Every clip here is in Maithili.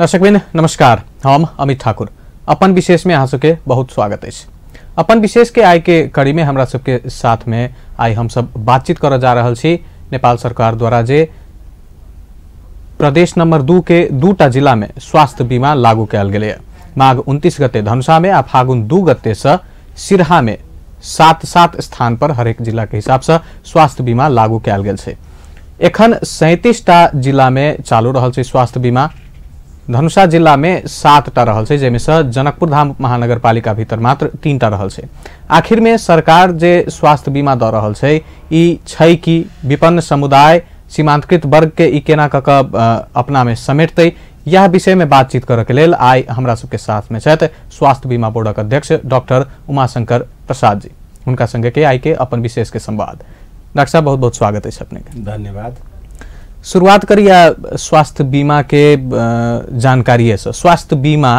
दर्शकवृंद नमस्कार, हम अमित ठाकुर अपन विशेष में अहाँ सबके बहुत स्वागत अछि। अपन विशेष के आय के कड़ी में हमरा सबके साथ में आइ हम सब बातचीत करऽ जा रहल छी नेपाल सरकार द्वारा जे प्रदेश नंबर 2 के 2टा जिला में स्वास्थ्य बीमा लागू कयल गेलै। माघ 29 गते धनुषा में आ फागुन 2 गते से सिरहा में 7-7 स्थान पर हरेक जिला के हिसाब से स्वास्थ्य बीमा लागू कयल गेल छै। एखन 37टा जिला में चालू रहल छै स्वास्थ्य बीमा। धनुषा जिला में 7टा रहल छै, जाहिमे से जनकपुर धाम महानगरपालिका भीतर मात्र 3टा रहल छै। आखिर में सरकार जे स्वास्थ्य बीमा दऽ रहल छै ई छै कि विपन्न समुदाय सीमांतकृत वर्ग के ई केना कऽ कऽ अपना में समेटतै, यह विषय में बातचीत करऽ के लेल आइ हमरा सबके साथ में छथि स्वास्थ्य बीमा बोर्डक अध्यक्ष डॉक्टर उमाशंकर प्रसाद जी। हुनका संगे के आइ के अपन विशेष के संवाद। डॉक्टर साहब बहुत बहुत स्वागत है अपने के। धन्यवाद। शुरुआत करी स्वास्थ्य बीमा के जानकारी से। स्वास्थ्य बीमा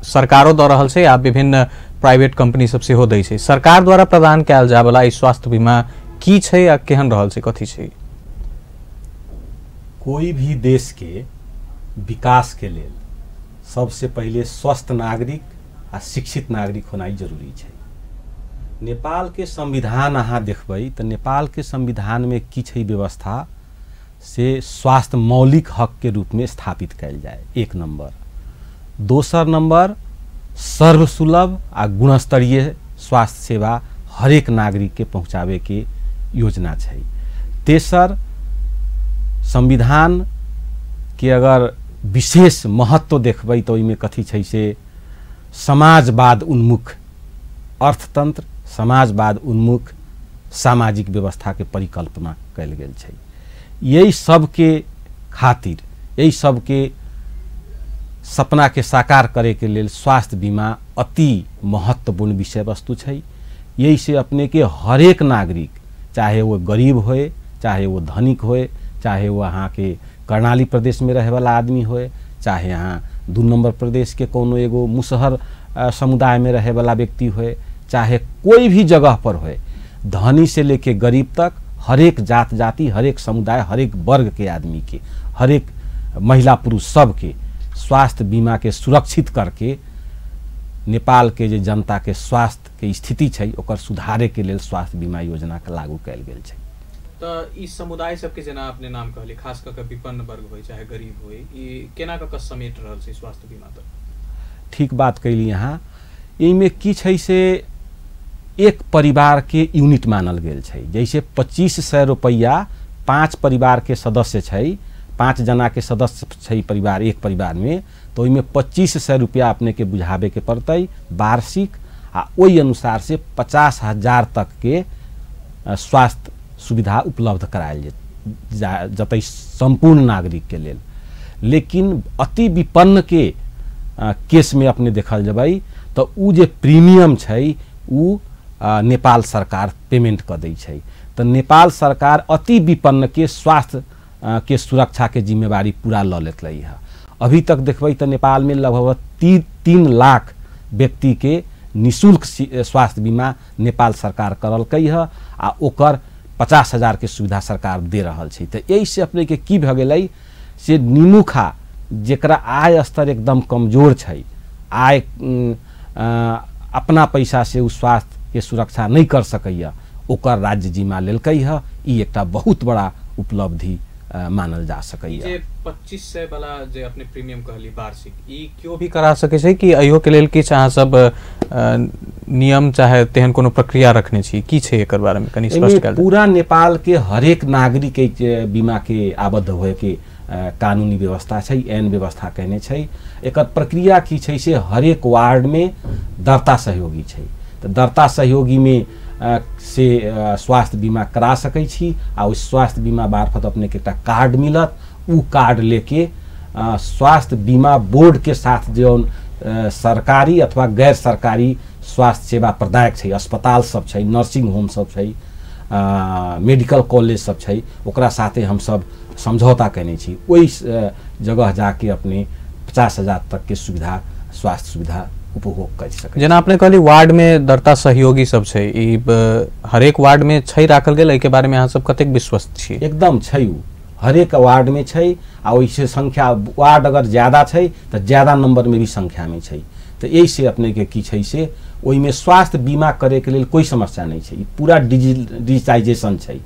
सरकारो दऽ रहल छै आ विभिन्न प्राइवेट कंपनी सब सेहो दै छै। सरकार द्वारा प्रदान कयल जाय वाला ई स्वास्थ्य बीमा की छै आ केहन रहल छै, कथी छै? कोई भी देश के विकास के लेल सबसे पहिले स्वस्थ नागरिक आ शिक्षित नागरिक होनाइ जरूरी छै। नेपाल के संविधान अहाँ देखबै तऽ नेपाल के संविधान में की छै व्यवस्था से स्वास्थ्य मौलिक हक के रूप में स्थापित कयल जाए, एक नंबर। दोसर नंबर सर्वसुलभ आ गुणस्तरीय स्वास्थ्य सेवा हरेक नागरिक के पहुँचावे के योजना छै। तेसर, संविधान के अगर विशेष महत्व देखबै तऽ ओहिमे कथी छै से समाजवाद उन्मुख अर्थतंत्र, समाजवाद उन्मुख सामाजिक व्यवस्था के परिकल्पना कयल गेल छै। यही सबके खातिर, यही सबके सपना के साकार करे के लेल स्वास्थ्य बीमा अति महत्वपूर्ण विषय वस्तु छै। यही से अपने के हरेक नागरिक, चाहे वो गरीब होए, चाहे वो धनिक होए, चाहे वो अहाँ के कर्णाली प्रदेश में रहे वाला आदमी होए, चाहे अहाँ 2 नंबर प्रदेश के कोनो एगो मुसहर समुदाय में रहे वाला व्यक्ति होए, चाहे कोई भी जगह पर होए, धनी से लेके गरीब तक हरेक जात जाति, हरेक समुदाय, हरेक वर्ग के आदमी के, हरेक महिला पुरुष सबके स्वास्थ्य बीमा के सुरक्षित करके नेपाल के जे जनता के स्वास्थ्य के स्थिति छै ओकर सुधारे के लेल स्वास्थ्य बीमा योजना के लागू कयल गेल छै। तऽ ई समुदाय सबके जेना अपने नाम कहली, खास कऽ के विपन्न वर्ग होय चाहे गरीब होय, ई केना कऽ के समेट रहल छै स्वास्थ्य बीमा तक? ठीक बात कैली अहाँ। एहिमे की छै से एक परिवार के यूनिट मानल गेल छै। जैसे 2500 रुपैआ 5 परिवार के सदस्य छै, 5 जना के सदस्य छै परिवार, एक परिवार में, तो ओहिमे 2500 रुपया अपने के बुझावे के पड़तै वार्षिक, आ ओहि अनुसार से 50,000 तक के स्वास्थ्य सुविधा उपलब्ध करायल जतै सम्पूर्ण नागरिक के लेल। लेकिन अति विपन्न के केस में अपने देखल जबै तऽ उ जे प्रीमियम छै उ नेपाल सरकार पेमेंट कऽ दै छै। तऽ नेपाल सरकार अति विपन्न के स्वास्थ्य के सुरक्षा के जिम्मेवारी पूरा लऽ लेतलै है। अभी तक देखबै तऽ नेपाल में लगभग 3 लाख व्यक्ति के निःशुल्क स्वास्थ्य बीमा नेपाल सरकार करलकै है आ ओकर 50,000 के सुविधा सरकार दे रहल छै। तऽ एहिसँ अपने के की भऽ गेलै से निमुखा जेकरा आय स्तर एकदम कमजोर छै, आय अपना पैसा से उ स्वास्थ्य के सुरक्षा नहीं कर सकैया, ओकर राज्य जिम्मा लेलकै है। ई एकटा बहुत बड़ा उपलब्धि मानल जा सकैया। जे 2500 वाला जे अपने प्रीमियम कहली वार्षिक, ई क्यों भी करा सकै छै कि अहियो के लेल किछु अहाँ सब नियम चाहे तेहन कोनो प्रक्रिया रखने छी, की छै एकर बारे में कनि स्पष्ट कयल? पूरा नेपाल के हरेक नागरिक के बीमा के आबद्ध होए के कानूनी व्यवस्था छै, एन व्यवस्था कहने छै। एकर प्रक्रिया की छै से हरेक वार्ड में दर्ता सहयोगी छै, तऽ दर्ता सहयोगी में से स्वास्थ्य बीमा करा सकै छी आ ओहि स्वास्थ्य बीमा मार्फत अपने के एकटा कार्ड मिलत, उ कार्ड लेके स्वास्थ्य बीमा बोर्ड के साथ जौन सरकारी अथवा गैर सरकारी स्वास्थ्य सेवा प्रदायक छै, अस्पताल सब छै, नर्सिंग होम सब छै, मेडिकल कॉलेज सब छै, ओकरा साथे हमसब समझौता कयने छी। ओहि जगह जाके अपने 50,000 तक के सुविधा, स्वास्थ्य सुविधा उपभोग कर सकै। जेना अपने कहली वार्ड में दर्ता सहयोगी सब छै, ई हरेक वार्ड में छै राखल गेल, एहि के बारे में अहाँ सब कतेक विश्वस्त छी? एकदम छै। उ हरेक वार्ड में छै। आ ओहिसे संख्या वार्ड अगर ज़्यादा छै तो ज़्यादा नंबर में भी संख्या में छै। तो एहिसे अपने के की छै से ओहिमे स्वास्थ्य बीमा करे के लेल कोई समस्या नहीं छै। पूरा डिजिटाइजेशन छै।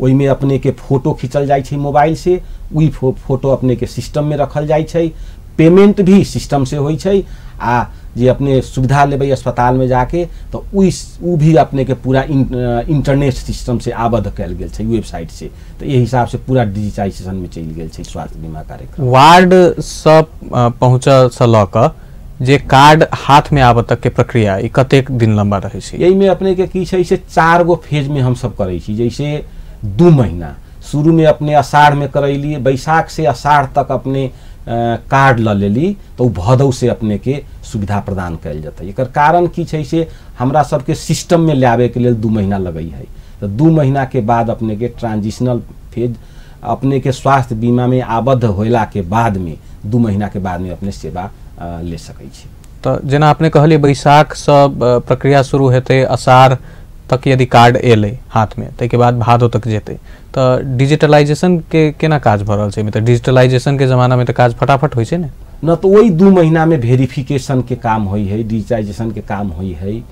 ओहिमे अपने के फोटो खींचल जाइ छै मोबाइल से, ओहि फोटो अपने के सिस्टम में रखल जाइ छै, पेमेंट भी सिस्टम से होइ छै। आ जे अपने सुविधा लेबै अस्पताल में जाके तो उ भी अपने के पूरा इंटरनेट सिस्टम से आबद्ध कयल गेल छै वेबसाइट से। तो एहि हिसाब से पूरा डिजिटाइजेशन में चलि गेल छै स्वास्थ्य बीमा कार्यक्रम। वार्ड सब पहुँचल से लऽ कऽ जे कार्ड हाथ में आबऽ तक के प्रक्रिया ई कतेक दिन लंबा रहै छै? एहिमे अपने के की छै से 4 गो फेज में हम सब करै छी। जैसे 2 महीना शुरू में अपने आषाढ़ में करैली, बैसाख से आषाढ़ तक अपने कार्ड ल लेली तो भदौ से अपने के सुविधा प्रदान कयल जेतै। एकर कारण की छै से हमरा सबके सिस्टम में लाबे के लेल 2 महीना लगै है। तो 2 महीना के बाद अपने के ट्रांजिशनल फेज अपने के स्वास्थ्य बीमा में आबद्ध होला के बाद में 2 महीना के बाद में अपने सेवा ले सकै छी। तो जेना अपने कहलिए बैसाख सब प्रक्रिया शुरू हेतै, आषाढ़ तक यदि कार्ड एलै हाथ में ताहिके बाद भादो तक जेतै, तऽ डिजिटलाइजेशन के केना काज भऽ रहल छै? मतलब डिजिटलाइजेशन के जमाना में तऽ काज फटाफट होइ छै ने? न तो वही 2 महीना में वेरिफिकेशन के काम होइ है, डिजिटाइजेशन के काम होइ है।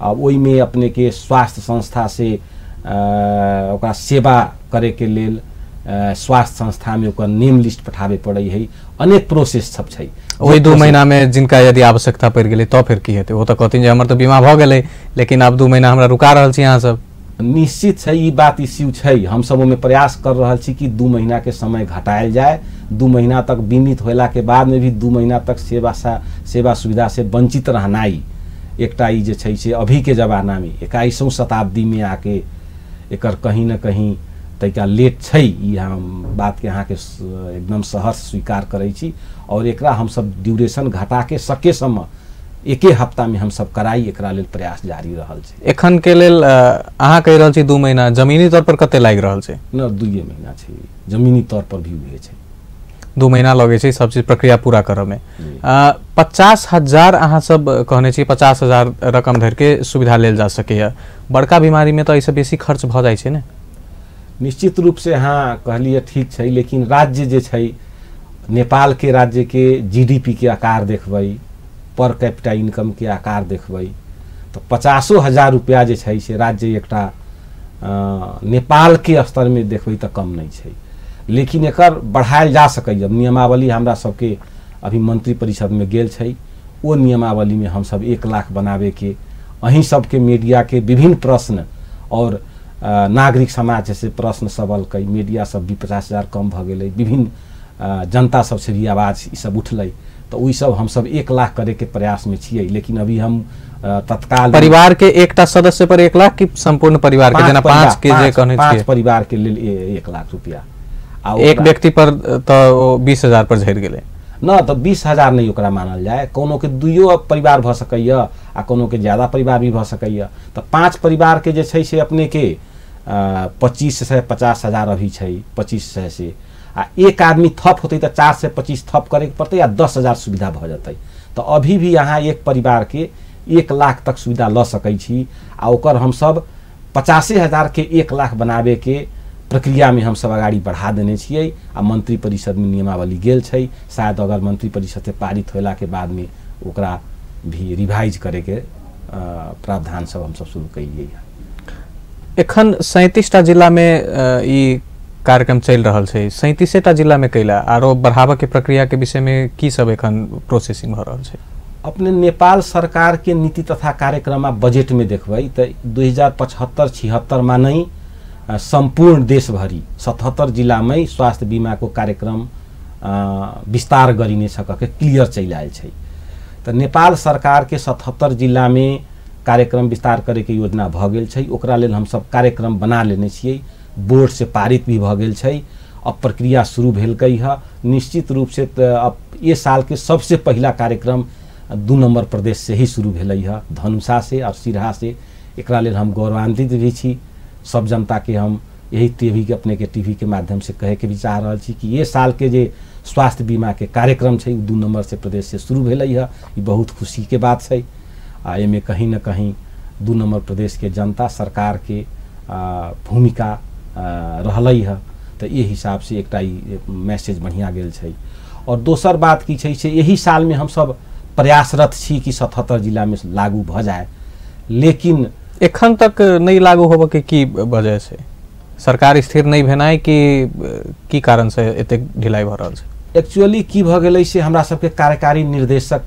आ ओहिमे अपने के स्वास्थ्य संस्था से ओकरा सेवा करे के लेल स्वास्थ्य संस्था में ओकर नेम लिस्ट पठाबे पड़ै है, अनेक प्रोसेस सब छै। ओहि 2 महीना में जिनका यदि आवश्यकता पड़ि गेलै तऽ फेर की हेतै? ओ तऽ कहथिन जे हमर तऽ बीमा भऽ गेलै, लेकिन आब 2 महीना हमरा रुका रहल छी अहाँ सब। निश्चित छै ई बात इश्यू छै। हमसब ओहिमे प्रयास कर रहल छी कि 2 महीना के समय घटायल जाय। 2 महीना तक बीमित होला के बाद में भी 2 महीना तक सेवा सुविधा से वंचित रहनाइ एकटा ई जे छै से अभी के जमाना में 21वीं शताब्दी में आके एकर कहीं न कहीं तैका लेट छै। ई हम बात के अहाँके एकदम सहर्ष स्वीकार करै छी और एकरा हमसब ड्यूरेशन घटा के सकेसम्म एके हफ्ता में हमसब कराई एकरा लेल प्रयास जारी रहल छै। एखन के लेल अहाँ कहि रहल छी 2 महीना, जमीनी तौर पर कते लागि रहल छै? न 2 महीना छै, जमीनी तौर पर भी उहे छै। 2 महीना लगै छै सब चीज प्रक्रिया पूरा करऽ में। 50,000 अहाँ सब कहने छी 50,000 रकम धरि के सुविधा लेल जा सकैया। बड़का बीमारी में तऽ एहिसँ बेसी खर्च भऽ जाइ छै ने? निश्चित रूप से अहाँ कहलिए ठीक छै, लेकिन राज्य जे छै नेपाल के राज्य के जीडीपी के आकार देखबै, पर कैपिटा इनकम के आकार देखबै तो 50,000 रुपया जे छै से राज्य एकटा नेपाल के स्तर में देखबै तऽ कम नहीं छै। लेकिन एकर बढ़ायल जा सकैए। नियमावली हमरा सबके अभी मंत्री परिषद में गेल छै, ओ नियमावली में हमसब 1 लाख बनावे के अहीं सबके मीडिया के विभिन्न प्रश्न और नागरिक समाज से प्रश्न सब अलकै, मीडिया सब भी 50,000 कम भऽ गेलै, विभिन्न जनता सबसे भी आवाज ई सब उठलै, तो ओहि सब हमसब 1 लाख करे के प्रयास में छियै। लेकिन अभी हम तत्काल परिवार के एकटा सदस्य पर 1 लाख कि संपूर्ण परिवार के? जेना 5 के जे कहने छियै 5 परिवार के लेल 1 लाख रुपया। आ एक व्यक्ति पर तऽ 20,000 पर झड़ि गेलै न, तऽ 20,000 नहीं ओकरा मानल जाय। कोनो के 2 परिवार भऽ सकैया आ कोनो के ज्यादा परिवार भी भऽ सकैया। तऽ 5 परिवार के जे छै से अपने के 25 से 50,000 अभी छै, 2500 से आ एक आदमी थप होतै तऽ 425 थप करे के पड़तै आ 10,000 सुविधा भऽ जेतै। तऽ अभी भी अहाँ एक परिवार के 1 लाख तक सुविधा लऽ सकै छी आ ओकर हमसब 85,000 के 1 लाख बनाबे के प्रक्रिया में हमसब अगाडि बढ़ा देने छियै। आ मंत्री परिषद में नियमावली गेल छै, शायद अगर मंत्री परिषद से पारित होला के बाद में ओकरा भी रिवाइज करे के प्रावधान सब हमसब शुरू कयलियै। एखन 37टा जिला में ई कार्यक्रम चलि रहल छै, 37टा जिला में कैला आरो बढ़ाबऽ के प्रक्रिया के विषय में की सब एखन प्रोसेसिंग भऽ रहल छै? अपने नेपाल सरकार के नीति तथा कार्यक्रम बजट में देखबै तऽ 2075-76 में नहीं सम्पूर्ण देशभरि 77 जिला में स्वास्थ्य बीमा को कार्यक्रम विस्तार गरिनेछ कके क्लियर चलि आयल छै। तऽ नेपाल सरकार के 77 जिला में कार्यक्रम विस्तार करे के योजना भऽ गेल छै। ओकरा लेल हमसब कार्यक्रम बना लेने छियै, बोर्ड से पारित भी भऽ गेल छै, अब प्रक्रिया शुरू भेलकै है। निश्चित रूप से अब ये साल के सबसे पहिला कार्यक्रम 2 नंबर प्रदेश से ही शुरू भेलै है, धनुषा से और सिरहा से। एकरा लेल हम गौरवान्वित भी छी। सब जनता के हम यही टीवी के अपने के टीवी के माध्यम से कहे के भी चाह रहल छी कि ये साल के जे स्वास्थ्य बीमा के कार्यक्रम छै 2 नंबर से प्रदेश से शुरू भेलै है। ई बहुत खुशी के बात छै आ एहिमे कहीं न कहीं 2 नंबर प्रदेश के जनता सरकार के भूमिका रहलै है। तऽ एहि हिसाब से एकटा ई मैसेज बढ़िआँ गेल छै। और दोसर बात की छै से एही सालमे हमसब प्रयासरत छी कि 77 जिलामे लागू भऽ जाए, लेकिन एखन तक नहि लागू होबऽ के की वजह छै? सरकार स्थिर नहि भेनाइ कि की कारण से एतेक ढिलाई भऽ रहल छै? एक्चुअली की भऽ गेलै से हमरा सबके कार्यकारी निर्देशक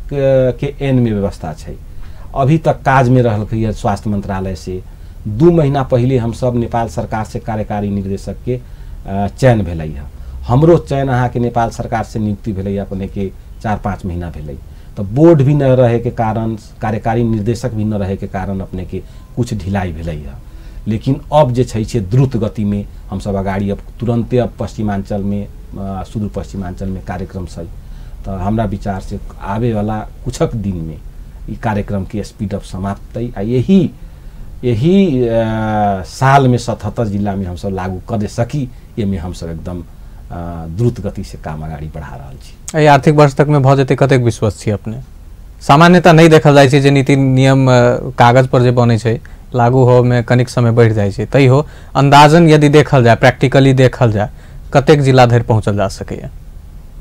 के एन में व्यवस्था छै, अभी तक काज में रहलकै स्वास्थ्य मंत्रालय से। 2 महीना पहले हम सब नेपाल सरकार से कार्यकारी निर्देशक के चयन भेलै है। हमरो चयन अहाँके नेपाल सरकार से नियुक्ति भेलै अपने के 4-5 महीना भेलै। तो बोर्ड भी न रहे के कारण, कार्यकारी निर्देशक भी न रहे के कारण अपने के कुछ ढिलाई भेलै है। लेकिन अब जे छै से द्रुत गति में हम सब अगाड़ी अब तुरंते अब पश्चिमांचल में, सुदूर पश्चिमांचल में कार्यक्रम छै। तो हमरा विचार से आबे वाला कुछक दिन में ई कार्यक्रम के स्पीड अप समाप्त आ यही यही साल में 77 जिला में हम सब लागू कर दे सकी, एहिमे हम सब एकदम द्रुत गति से काम अगाड़ी बढ़ा रहल छी। एहि आर्थिक वर्ष तक में भऽ जेतै कतेक विश्वस्त छी अपने? सामान्यतः नहीं देखल जाइ छै जे नीति नियम कागज पर जे बनै छै लागू होमे कनिक समय बढ़ि जाइ छै, तैयो अंदाजन यदि देखल जाय, प्रैक्टिकली देखल जाय, कतेक जिला धरि पहुँचल जा सकैए?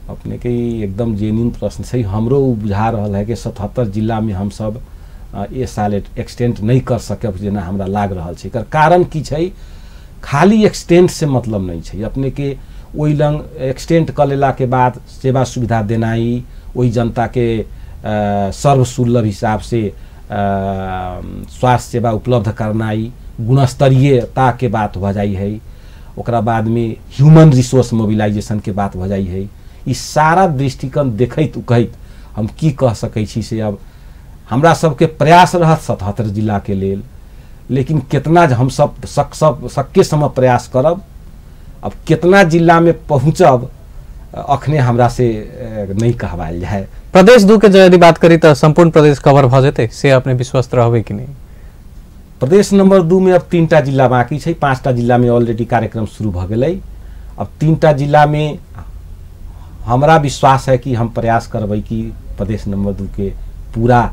अपने के एकदम जेन्युइन प्रश्न छै। हमरो बुझा रहल है कि 77 जिला में हम सब ये साल एक्सटेंड नहीं कर सकब जेना हमरा लाग रहल छै। एकर कारण की छै, खाली एक्सटेंड से मतलब नहीं छै। अपने के ओहि लंग एक्सटेंड कर लेला के बाद सेवा सुविधा देनाइ, ओहि जनता के सर्वसुलभ हिसाब से स्वास्थ्य सेवा उपलब्ध करनाइ, गुणस्तरीयता के बात भऽ जाइ है, ओकरा बाद में ह्यूमन रिसोर्स मोबिलाइजेशन के बात भऽ जाइ है। ई सारा दृष्टिकोण देखैत उकैत हम की कह सकै छी से अब हमरा सबके प्रयास रहत 77 जिला के लेल, लेकिन कितना हम सब सक्के समय प्रयास करब, अब कितना जिला में पहुँचब अखने हमरा से नहीं कहवायल जाए। प्रदेश 2 के यदि बात करी तो संपूर्ण प्रदेश कवर भऽ जेतै से अपने विश्वस्त रहबै कि नहीं? प्रदेश नंबर 2 में अब 3टा जिला बाकी छै, 5टा जिला में ऑलरेडी कार्यक्रम शुरू भऽ गेलै। अब 3टा जिला में हमरा विश्वास है कि हम प्रयास करबै कि प्रदेश नंबर 2 के पूरा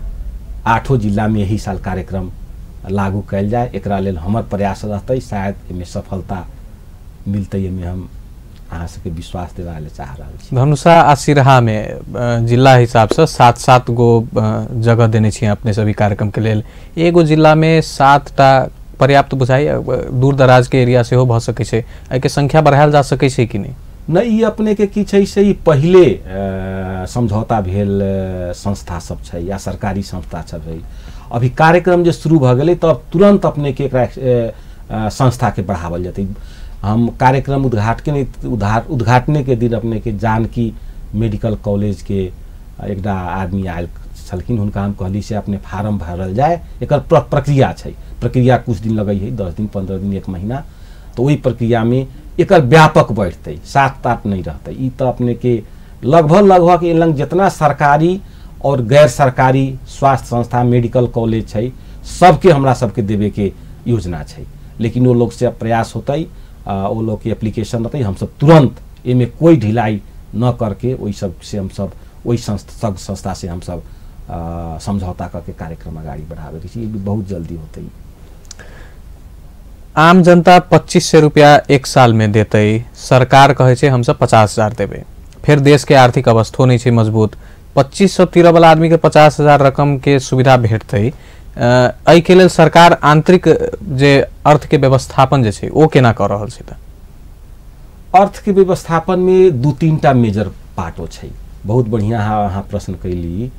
8 जिला में यही साल कार्यक्रम लागू कयल जाए। एकरा लेल हमर प्रयास रहतै, शायद एहिमे सफलता मिलतै, एहिमे हम अहाँ सबके विश्वास दिलाबै लए चाह रहल छी। धनुषा आ सिरहा में जिला हिसाबसँ 7-7 गो जगह देने छी अपने सभी कार्यक्रम के लेल, एगो जिला में 7टा पर्याप्त बुझाइ? दूर दराज के एरिया सेहो भऽ सकै छै, एहिके संख्या बढ़ायल जा सकै छै कि नहि? नहि, ई अपने के की छै से ई पहिले समझौता भेल संस्था सब छै या सरकारी संस्था सब है। अभी कार्यक्रम जे शुरू भऽ गेलै तब तुरंत अपने के एकरा संस्था के बढ़ावल जेतै। हम कार्यक्रम उद्घाटन के दिन अपने के जानकी मेडिकल कॉलेज के एकटा आदमी आयल छलखिन, हुनका हम कहली से अपने फार्म भरल जाए, एकर प्रक्रिया छै, प्रक्रिया कुछ दिन लगै है, 10 दिन 15 दिन 1 महीना, तो ओहि प्रक्रिया में एकर व्यापक बढ़तै, 7-8 नहीं रहतै। ई तो अपने के लगभग लगभग ए लंग जितना सरकारी और गैर सरकारी स्वास्थ्य संस्था मेडिकल कॉलेज छै सबके हमरा सबके देवे के योजना छै, लेकिन वो लोग से प्रयास होतै, वो लोग के एप्लीकेशन रहतै, हम सब तुरंत एहिमे कोई ढिलाई न करके ओहि सब से हम सब ओहि संस्था से हम सब समझौता करके कार्यक्रम अगाड़ी बढ़ावे के छी, बहुत जल्दी होतै। आम जनता 2500 रुपया 1 साल में देतै, सरकार कहै छै हमसब 50,000 देबै, फिर देश के आर्थिक अवस्थो नहीं छै मजबूत, 2500 तिरऽ वाला आदमी के 50,000 रकम के सुविधा भेटतै, एहिके लेल सरकार आंतरिक जे अर्थ के व्यवस्थापन जे छै ओ केना कऽ रहल छै? अर्थ के व्यवस्थापन में 2-3टा मेजर पार्टो छै। बहुत बढ़िया अहाँ प्रश्न कैली।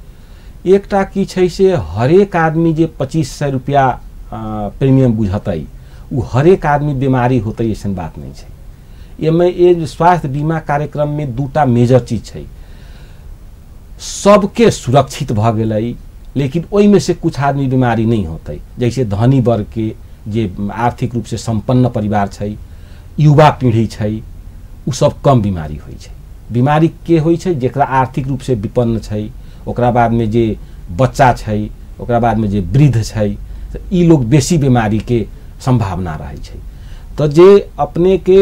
एकटा की छै से हरेक आदमी जे 2500 रुपया प्रीमियम बुझतै उ हरेक आदमी बीमारी होतै ऐसन बात नहीं छै। एहिमे ये स्वास्थ्य बीमा कार्यक्रम में 2टा मेजर चीज छै, सबके सुरक्षित भऽ गेलै, लेकिन ओहिमे से कुछ आदमी बीमारी नहीं होतै, जैसे धनी वर्ग के जे आर्थिक रूप से संपन्न परिवार छै, युवा पीढ़ी छै, उ सब कम बीमारी होइ छै। बीमारी के होइ छै जेकरा आर्थिक रूप से विपन्न छै, ओकरा बाद में जे बच्चा छै, ओकरा बाद में जे वृद्ध छै, तऽ ई लोग बेसी बीमारी के संभावना रहै छै। तऽ जे अपने के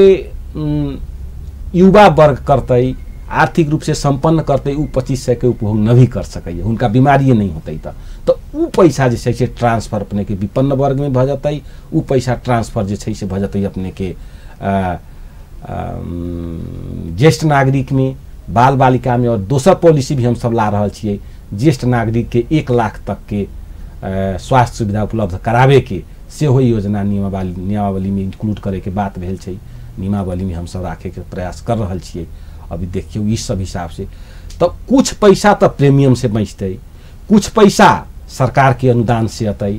युवा वर्ग करतै, आर्थिक रूप से संपन्न करतै, उ 2500 के उपभोग न भी कर सकैए, हुनका बीमारिए नहीं होतै, तऽ उ पैसा जे छै से ट्रांसफर अपने के विपन्न वर्ग में भऽ जेतै, उ पैसा ट्रांसफर जे छै से भऽ जेतै अपने के ज्येष्ठ नागरिक में, बाल बालिका में, और दोसर पॉलिसी भी हम सब ला रहल छियै ज्येष्ठ नागरिक के 1 लाख तक के स्वास्थ्य सुविधा उपलब्ध करावे के सेहो योजना नियमावली में इंक्लूड करे के बात भेल छै। नियमावली में हम सब राखे के प्रयास कर रहल छियै। अभी देखियौ ई सब हिसाब से तो कुछ पैसा तो प्रीमियम से बचतै, कुछ पैसा सरकार के अनुदान से अतै,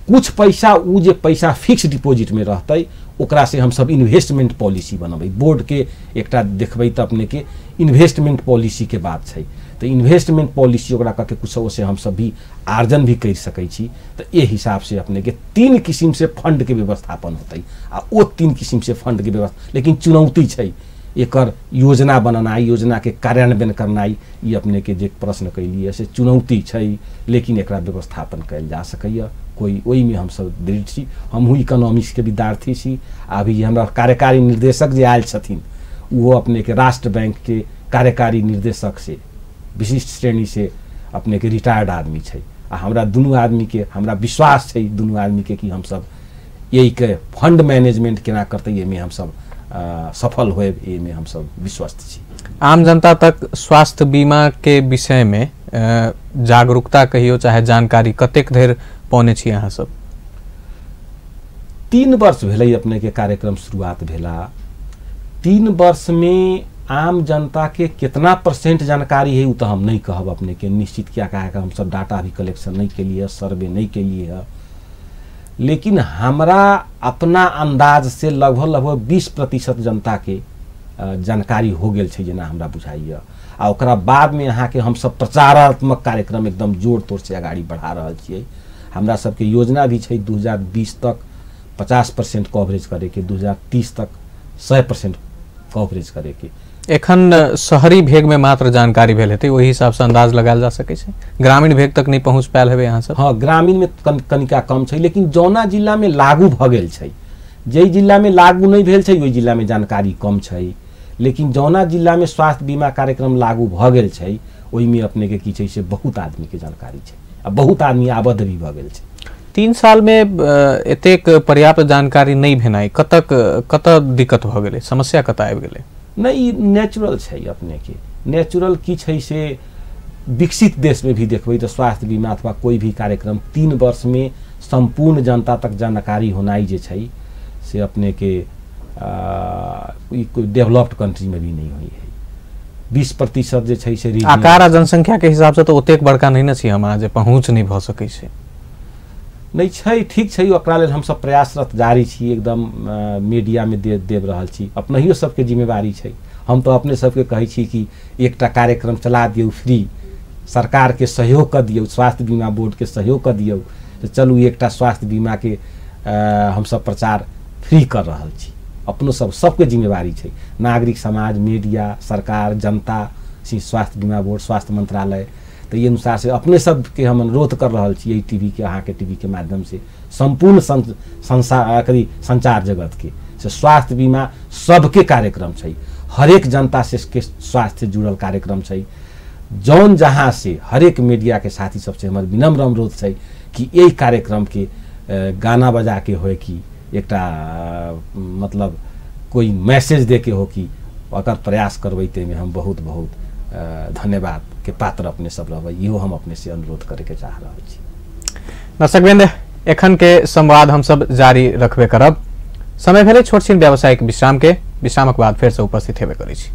कुछ पैसा उ जे पैसा फिक्स डिपॉजिट में रहतै ओकरा से हम सब इन्वेस्टमेंट पॉलिसी बनबै। बोर्ड के एकटा देखबै तऽ अपने के इन्वेस्टमेंट पॉलिसी के बात छै, तऽ इन्वेस्टमेंट पॉलिसी ओकरा कऽ के कुछ ओसे हम सब भी आर्जन भी कर सकै छी। तऽ एहि हिसाब से अपने के 3 किस्म से फंड के व्यवस्थापन होतै आ ओ 3 किस्म से फंड के व्यवस्था, लेकिन चुनौती छै एकर योजना बननाइ, योजना के कार्यान्वयन करनाइ, ई अपने के जे प्रश्न कैलियै से चुनौती छै, लेकिन एकरा व्यवस्थापन कयल जा सकैए। कोई ओहिमे हमसब दृढ़ छी। हमहूँ इकोनॉमिक्स के विद्यार्थी छी। अभी हमरा कार्यकारी निर्देशक जे आयल छथिन ओहो अपने के राष्ट्र बैंक के कार्यकारी निर्देशक से विशिष्ट श्रेणी से अपने के रिटायर्ड आदमी छै आ हमरा दुनू आदमी के हमरा विश्वास छै दुनू आदमी के कि हमसब यही के फंड मैनेजमेंट केना करतै एहिमे हमसब सफल होएब, एहिमे हमसब विश्वस्त छी। आम जनता तक स्वास्थ्य बीमा के विषय में जागरूकता कहियो चाहे जानकारी कतेक धरि पौने छी अहाँ सब? 3 वर्ष भेलै अपने के कार्यक्रम शुरुआत भेला। 3 वर्ष में आम जनता के कितना परसेंट जानकारी है वो तो हम नहीं कहब अपने के निश्चित, क्या कहा हम सब डाटा भी कलेक्शन नहीं के लिए, सर्वे नहीं के लिए है, लेकिन हमरा अपना अंदाज से लगभग लगभग 20% जनता के जानकारी हो गेल छै जेना हमरा बुझाइए। आ ओकरा बाद में अहाँ के हम सब प्रचारात्मक कार्यक्रम एकदम जोर तोड़ से अगाड़ी बढ़ा रहल छियै। हमरा सबके योजना भी छै 2020 तक 50% कवरेज करैके, 2030 तक 100% कवरेज करैके। एखन शहरी भेग में मात्र जानकारी भेल हेतै, ओहि हिसाब से अंदाज लगायल जा सकै छै? ग्रामीण भेग तक नहीं पहुँच पायल हेबै अहाँ सब? हाँ, ग्रामीण में कनिका कम छै, लेकिन जौना जिला में लागू भऽ गेल छै, जाहि जिला में लागू नहीं भेल छै ओहि जिला में जानकारी कम छै, लेकिन जौना जिला में स्वास्थ्य बीमा कार्यक्रम लागू भऽ गेल छै ओहिमे अपने के की छै से बहुत आदमी के जानकारी छै आ बहुत आदमी आबद्ध भी भऽ गेल छै। 3 साल में एतेक पर्याप्त जानकारी नहीं भेनाइ कतक कतऽ दिक्कत भऽ गेलै, समस्या कतऽ आबि गेलै? नहीं, नेचुरल छै अपने के। नेचुरल की छै से विकसित देश में भी देखबै तऽ स्वास्थ्य बीमा अथवा कोई भी कार्यक्रम 3 वर्ष में संपूर्ण जनता तक जानकारी होनाइ जे छै से अपने के कोई डेवलप्ड कंट्री में भी नहीं हुई है। 20% जे छै से आकार आ जनसंख्या के हिसाब से तो ओतेक बड़का नहीं न छी हम जे पहुँच नहीं भऽ सकै छै। नहीं छै, ठीक छै, ओकरा लेल हमसब प्रयासरत जारी छी, एकदम मीडिया में देब रहल छी। अपनहियो सबके जिम्मेवारी छै। हम तो अपने सबके कहै छी कि एकटा कार्यक्रम चला दियौ फ्री, सरकार के सहयोग कऽ दियौ, स्वास्थ्य बीमा बोर्ड के सहयोग कऽ दियौ, तऽ चलू एकटा स्वास्थ्य बीमा के हमसब प्रचार फ्री कर रहल छी। अपनो सब सबके जिम्मेवारी छै, नागरिक समाज, मीडिया, सरकार, जनता, स्वास्थ्य बीमा बोर्ड, स्वास्थ्य मंत्रालय। तो ये अनुसार से अपने सबके हम अनुरोध कर रहल छी एहि टीवी के, अहाँ के टीवी के माध्यम से संपूर्ण संसार संचार जगत के से स्वास्थ्य बीमा सबके कार्यक्रम छै, हरेक जनता से के स्वास्थ्य से जुड़ल कार्यक्रम छै। जौन जहाँ से हरेक मीडिया के साथी सबसे हमर विनम्र अनुरोध छै कि एहि कार्यक्रम के गाना बजा के होय कि एकटा मतलब कोई मैसेज दे के हो कि अगर प्रयास करबै ताहिमे हम बहुत बहुत धन्यवाद के पात्र अपने सब रहबै, इहो हम अपने से अनुरोध करे के चाह रहल छी। दर्शकवृंद, एखन के संवाद हम सब जारी रखबे करब। समय भेलै छोट छिन व्यावसायिक विश्राम के, विश्रामक बाद फेर से उपस्थित हेबे करै छी।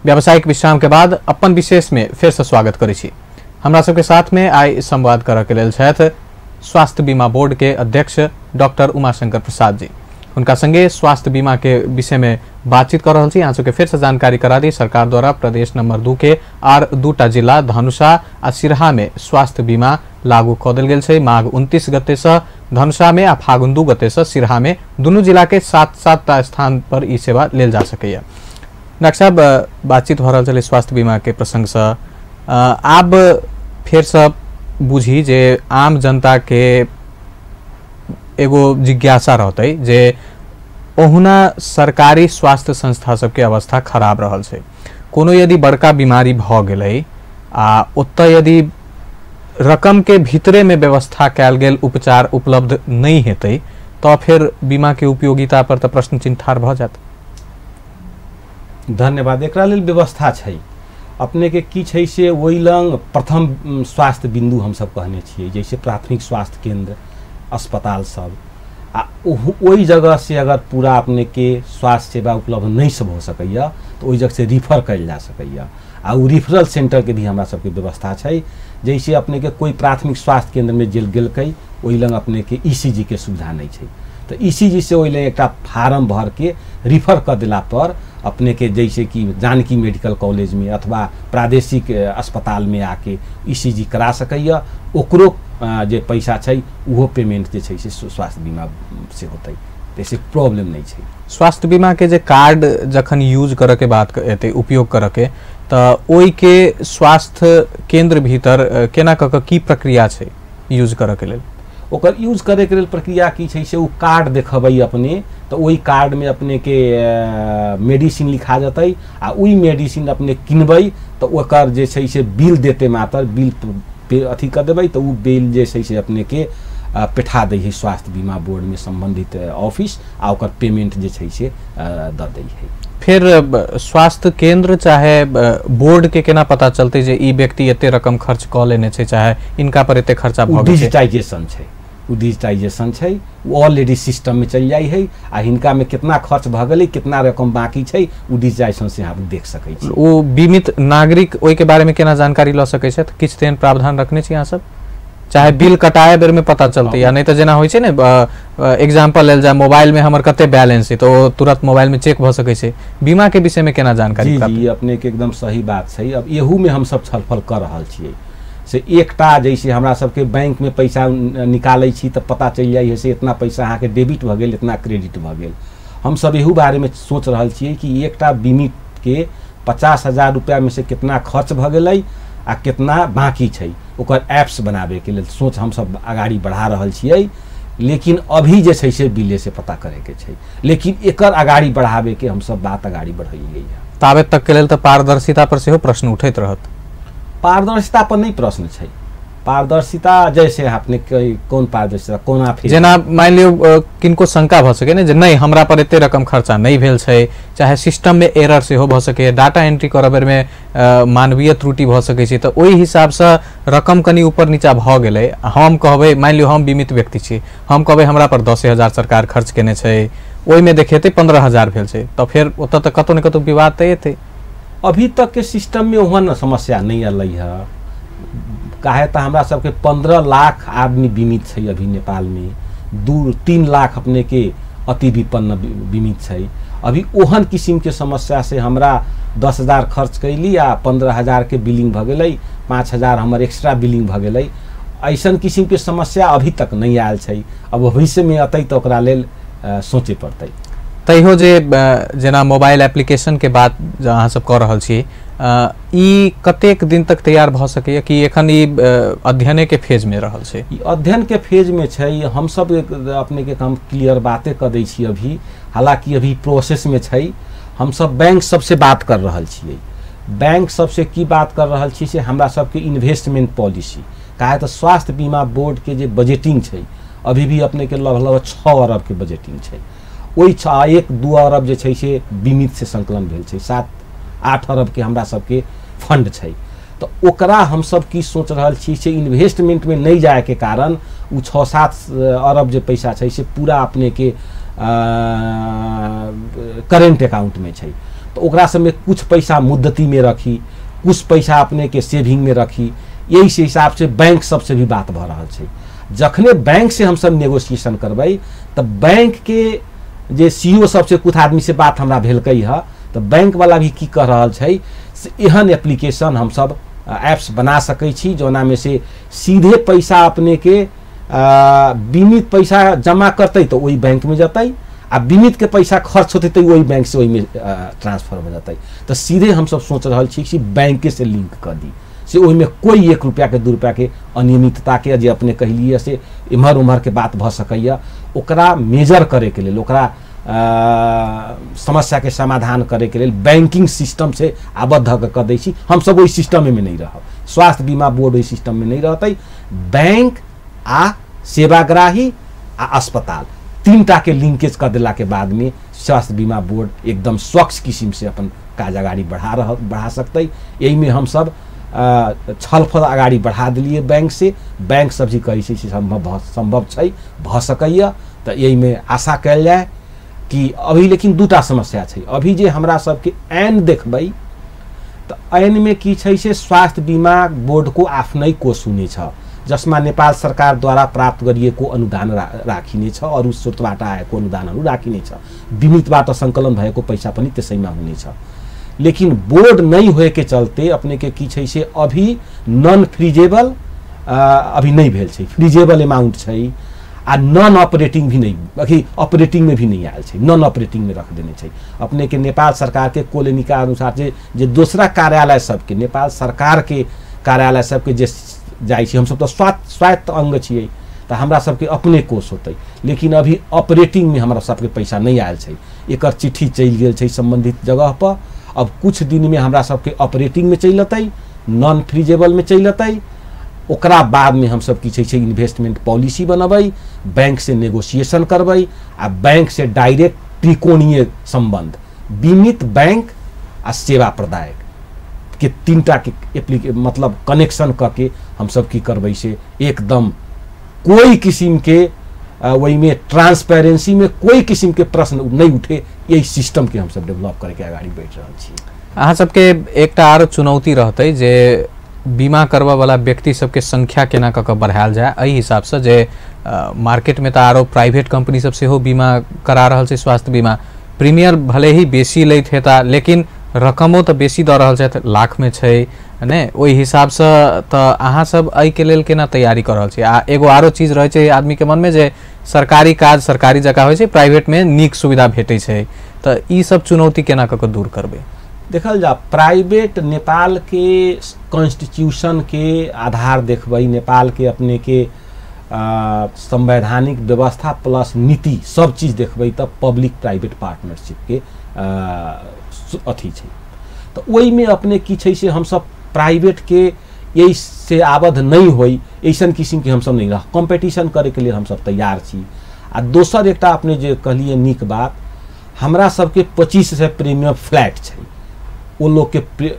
व्यावसायिक विश्राम के बाद अपन विशेष में फिर से स्वागत करै छी। हमरा सबके साथ में आइ संवाद करऽ के लेल छथि स्वास्थ्य बीमा बोर्ड के अध्यक्ष डॉक्टर उमाशंकर प्रसाद जी। उनका संगे स्वास्थ्य बीमा के विषय में बातचीत कर रहल छी। अहाँ सबके फिर से जानकारी करा दी, सरकार द्वारा प्रदेश नंबर 2 के आर 2टा जिला धनुषा आ सिरहा में स्वास्थ्य बीमा लागू कऽ देल गेल छै। माघ 29 गते से धनुषा में आ फागुन 2 गते से सिरहा में दुनू जिला के 7-7 टा स्थान पर ई सेवा लेल जा सकैए। डॉक्टर साहब, बातचीत भऽ रहल छलै स्वास्थ्य बीमा के प्रसंग से। आब फेर से बुझी जे आम जनता के एगो जिज्ञासा रहतै जे ओहुना सरकारी स्वास्थ्य संस्था सबके अवस्था खराब रहल छै, कोनो यदि बड़का बीमारी भऽ गेलै आ ओतऽ यदि रकम के भीतरे में व्यवस्था कयल गेल उपचार उपलब्ध नहीं हेतै तो फिर बीमा के उपयोगिता पर तो प्रश्न चिन्ह ठाढ़ भऽ जायत। धन्यवाद। एकरा लेल व्यवस्था छै। अपने के की छै से ओहि लग प्रथम स्वास्थ्य बिंदु हमसब कहने छियै, जैसे प्राथमिक स्वास्थ्य केंद्र, अस्पताल सब, आ ओहि जगह से अगर पूरा अपने के स्वास्थ्य सेवा उपलब्ध नहीं सब हो सकैया तो ओहि जगह से रिफर कयल जा सकैया। आ उ रिफरल सेंटर के भी हमरा सबके व्यवस्था छै। जैसे अपने के कोई प्राथमिक स्वास्थ्य केंद्र में जेल गेलकै, ओहि लग अपने के ECG के सुविधा नहीं छै, तो ECG से ओहि लग एकटा फार्म भर के रिफर कर दिला पर अपने के जैसे कि जानकी मेडिकल कॉलेज में अथवा प्रादेशिक अस्पताल में आके ECG करा सकैया। ओकरो जे पैसा छै उहो पेमेंट जे छै से स्वास्थ्य बीमा से होतै, तैसे प्रॉब्लम नहीं छै। स्वास्थ्य बीमा के जे कार्ड जखन यूज करऽ के बात एतै, उपयोग करऽ के, तऽ ओहि के स्वास्थ्य केंद्र भीतर केना कऽ कऽ की प्रक्रिया छै यूज करऽ के लेल? ओकर यूज करैके लेल प्रक्रिया की छै से उ कार्ड देखबै अपने, तऽ ओहि कार्डमे अपने के मेडिसिन लिखा जेतै आ ओहि मेडिसिन अपने किनबै तऽ ओकर जे छै से बिल देतै, मात्र बिल पे अथी कर देबै तऽ उ बिल जे छै से अपने के पेठा दै है स्वास्थ्य बीमा बोर्डमे संबंधित ऑफिस, आ ओकर पेमेंट जे छै से दऽ दै है। फिर स्वास्थ्य केंद्र चाहे बोर्ड के केना पता चलतै जे ई व्यक्ति एते रकम खर्च कऽ लेने छै, चाहे इनका पर एते खर्चा भऽ गेल छै? डिजिटाइजेशन छै, उ डिजिटाइजेशन छै, उ ऑलरेडी सिस्टम में चलि जाइ है आ हिनका में कितना खर्च भऽ गेलै, कितना रकम बाकी छै, उ डिजिटाइजेशन से अहाँ देख सकै छी। ओ बीमित नागरिक ओहि के बारे में केना जानकारी लऽ सकै छथि? किछु तेहन प्रावधान रखने छी अहाँ सब? चाहे बिल कटाए बेर में पता चलतै, या नहीं तो जेना होइ छै ने, एग्जाम्पल लेल जाय मोबाइल में हमर कते बैलेंस है तो ओ तुरंत मोबाइल में चेक भऽ सकै छै। बीमा के विषय में केना जानकारी जी प्राप्त? जी, अपने के एकदम सही बात छै। अब एहू में हमसब छलफल कर रहल छियै से एकटा जैसे हमरा सबके बैंक में पैसा निकालै छी तऽ पता चलि जाइ है से इतना पैसा अहाँके डेबिट भऽ गेल, इतना क्रेडिट भऽ गेल। हमसब एहू बारे में सोच रहल छियै कि एकटा बीमित के 50,000 रुपया में से कितना खर्च भऽ गेलै आ कितना बाकी छै, ओकर ऐप्स बनाबैके लेल सोच हमसब अगाड़ी बढ़ा रहल छियै। लेकिन अभी जे छै से बिले से पता करैके छै, लेकिन एकर अगाड़ी बढ़ाबैके हमसब बात अगाड़ी बढ़ेलियै है। ताबे तक के लेल तऽ पारदर्शिता पर सेहो प्रश्न उठैत रहत। पारदर्शिता पर नहीं प्रश्न छै। पारदर्शिता जैसे अपने कौन पारदर्शिता कोना फिर जेना मान लियौ किनको शंका भऽ सकै ने जे नहीं हमरा पर एते रकम खर्चा नहीं भेल छै, चाहे सिस्टम में एरर सेहो भऽ सकैए, डाटा एंट्री करऽ बेर में मानवीय त्रुटि भऽ सकै छै, तऽ ओहि हिसाबसँ रकम कनि ऊपर नीचा भऽ गेलै। हम कहबै मान लियौ हम बीमित व्यक्ति छी, हम कहबै हमरा पर 10,000 सरकार खर्च केने छै, ओहिमे देखेतै 15,000 भेल छै, तऽ फेर ओतऽ तऽ कतौ ने कतौ विवाद तऽ एतै। अभी तक के सिस्टम में ओहन समस्या नहीं अलै है, काहे तऽ हमरा सबके 15 लाख आदमी बीमित छै अभी नेपाल में, 2-3 लाख अपने के अति विपन्न बीमित छै। अभी ओहन किसिम के समस्या से हमरा 10,000 खर्च कैली आ 15,000 के बिलिंग भऽ गेलै, 5,000 हमर एक्स्ट्रा बिलिंग भऽ गेलै, ऐसन किसिम के समस्या अभी तक नहीं आयल छै। अब भविष्य में अतै तऽ ओकरा लेल सोचे पड़तै। तैयो जे जेना मोबाइल एप्लीकेशन के बात अहाँ सब कऽ रहल छी, ई कतेक दिन तक तैयार भऽ सकैए कि एखन ई अध्ययने के फेज में रहल छै? ई अध्ययन के फेज में छै। हमसब अपने के हम क्लियर बातें कऽ दै छी अभी, हालांकि अभी प्रोसेस में छै। हमसब बैंक सबसे बात कर रहल छियै। बैंक सबसे की बात कर रहल छी से हमरा सबके इन्वेस्टमेंट पॉलिसी, काहे तऽ स्वास्थ्य बीमा बोर्ड के जे बजटिंग छै अभी भी अपने के लगभग 6 अरब के बजटिंग छै, ओहि 1-2 अरब जे छै से बीमित से संकलन भेल छै, 7-8 अरब के हमरा सबके फंड छै। तऽ ओकरा हमसब की सोच रहल छी से इन्वेस्टमेंट में नहीं जाए के कारण उ 6-7 अरब जे पैसा छै से पूरा अपने के करेंट अकाउंट में छै। तऽ ओकरा सबमे कुछ पैसा मुद्दती में रखी, कुछ पैसा अपने के सेविंग में रखी, यही से हिसाब से बैंक सबसे भी बात भऽ रहल छै। जखने बैंक से हमसब नेगोशिएशन करबै तऽ बैंक के जे CEO सबसे कुछ आदमी से बात हमरा भेलकै है, तऽ बैंक वाला भी की कह रहल छै से एहन एप्लीकेशन हमसब ऐप्स बना सकै छी जौना में से सीधे पैसा अपने के बीमित पैसा जमा करतै तऽ ओहि बैंक में जतै, आ बीमित के पैसा खर्च होतै तऽ ओहि बैंक से ओहिमे ट्रांसफर हो जतै। तऽ सीधे हमसब सोच रहल छी कि बैंके से लिंक कऽ दी, से ओहिमे कोई 1 रुपया के 2 रुपया के अनियमितता के जे अपने कहलियै से एम्हर उम्हर के बात भऽ सकैए, ओकरा मेजर करैके लेल, ओकरा समस्या के समाधान करैके लेल बैंकिंग सिस्टम से आबद्ध कऽ दै छी। हमसब ओहि सिस्टममे नहीं रहब, स्वास्थ्य बीमा बोर्ड ओहि सिस्टममे नहि रहतै। बैंक आ सेवाग्राही आ अस्पताल तीनटा के लिंकेज कर देला के बाद में स्वास्थ्य बीमा बोर्ड एकदम स्वच्छ किस्म से अपन काज अगाडि बढ़ा सकतै। एहिमे हमसब छलफल अगाडि बढ़ा देलियै बैंक से, बैंक सब भी कहै छै से सम्भव छै, भऽ सकैया। तऽ एहिमे आशा कयल जाय कि अभी लेकिन दूटा समस्या छै। अभी जे हमरा सबके ऐन देखबै तऽ ऐनमे की छै से स्वास्थ्य बीमा बोर्डको आफ्नै कोष हुनेछ, जसमा नेपाल सरकारद्वारा प्राप्त गरिएको अनुदान राखिनेछ, अरू स्रोतबाट आएको अनुदानहरू राखिनेछ, बीमितबाट सङ्कलन भएको पैसा पनि त्यसैमा हुनेछ। लेकिन बोर्ड नहि होएके चलते अपने के की छै से अभी नन फ्रीजेबल अभी नहि भेल छै, फ्रीजेबल अमाउंट छै आ नॉन ऑपरेटिंग भी नहीं, अभी ऑपरेटिंग में भी नहीं आयल छै, नॉन ऑपरेटिंग में रख देने छै। अपने के नेपाल सरकार के कोलेनिका अनुसार जे जे दोसरा कार्यालय सबके, नेपाल सरकार के कार्यालय सबके जे जाइ छै, हमसब तऽ स्वायत्त अंग छियै तऽ हमरा सबके अपने कोष होतै, लेकिन अभी ऑपरेटिंग में हमरा सबके पैसा नहीं आयल छै। एकर चिट्ठी चलि गेल छै सम्बन्धित जगह पर, अब कुछ दिन में हमरा सबके ऑपरेटिंग में चलि अतै, नॉन फ्रीजेबल में चलि अतै। ओकरा बाद में हम सब की छै इन्वेस्टमेंट पॉलिसी बनबै, बैंक से नेगोशिएशन करबै आ बैंक से डायरेक्ट त्रिकोणीय संबंध, बीमित बैंक आ सेवा प्रदायक के तीनटा के मतलब कनेक्शन करके हम सब की करबै से एकदम कोई किस्म के वही ट्रांसपेरेंसी में कोई किस्म के प्रश्न नहीं उठे, यही सिस्टम के हम सब डेवलप करके अगाडि बढ़ि रहल छी। अहाँ सबके एकटा आरो चुनौती रहतै जे बीमा करबऽ वाला व्यक्ति सबके संख्या केना कऽ कऽ बढ़ायल जाय, एहि हिसाबसँ जे मार्केटमे तऽ आरो प्राइवेट कंपनी सब सेहो बीमा करा रहल छै स्वास्थ्य बीमा, प्रीमियर भले ही बेसी लैत हेता लेकिन रकमो तऽ बेसी दऽ रहल छथि, लाखमे छै ने, ओहि हिसाबसँ तऽ अहाँ सब एहिके लेल केना तैयारी कऽ रहल छी? आ एगो आरो चीज रहै छै आदमीके मनमे जे सरकारी काज सरकारी जकाँ होइ छै, प्राइवेटमे नीक सुविधा भेटै छै, तऽ ई सब चुनौती केना कऽ कऽ दूर करबै? देखल जा प्राइवेट नेपाल के कॉन्स्टिट्यूशन के आधार देखबै, नेपाल के अपने के संवैधानिक व्यवस्था प्लस नीति सब चीज देखबै तऽ पब्लिक प्राइवेट पार्टनरशिप के अथी छै। तऽ ओहिमे अपने की छै से हमसब प्राइवेट के यही से आबद्ध नहीं होई, ऐसन किस्म के हमसब नहीं रह, कॉम्पिटिशन करे के लिए हमसब तैयार छी। आ दोसर एकटा अपने जे कहलिए नीक बात, हमरा सबके 2500 प्रीमियम फ्लैट छै, ओ लोग के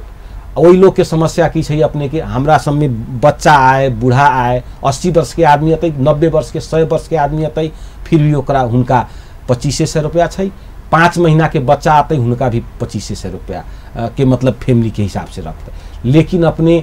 ओहि लोग के समस्या की छै अपने के, हमरा सब में बच्चा आए, बूढ़ा आए, 80 वर्ष के आदमी अतै, 90 वर्ष के, 100 वर्ष के आदमी अतै, फिर भी ओकरा हुनका 2500 रुपया छै, 5 महीना के बच्चा अतै हुनका भी 2500 रुपया के मतलब फैमिली के हिसाब से रखते। लेकिन अपने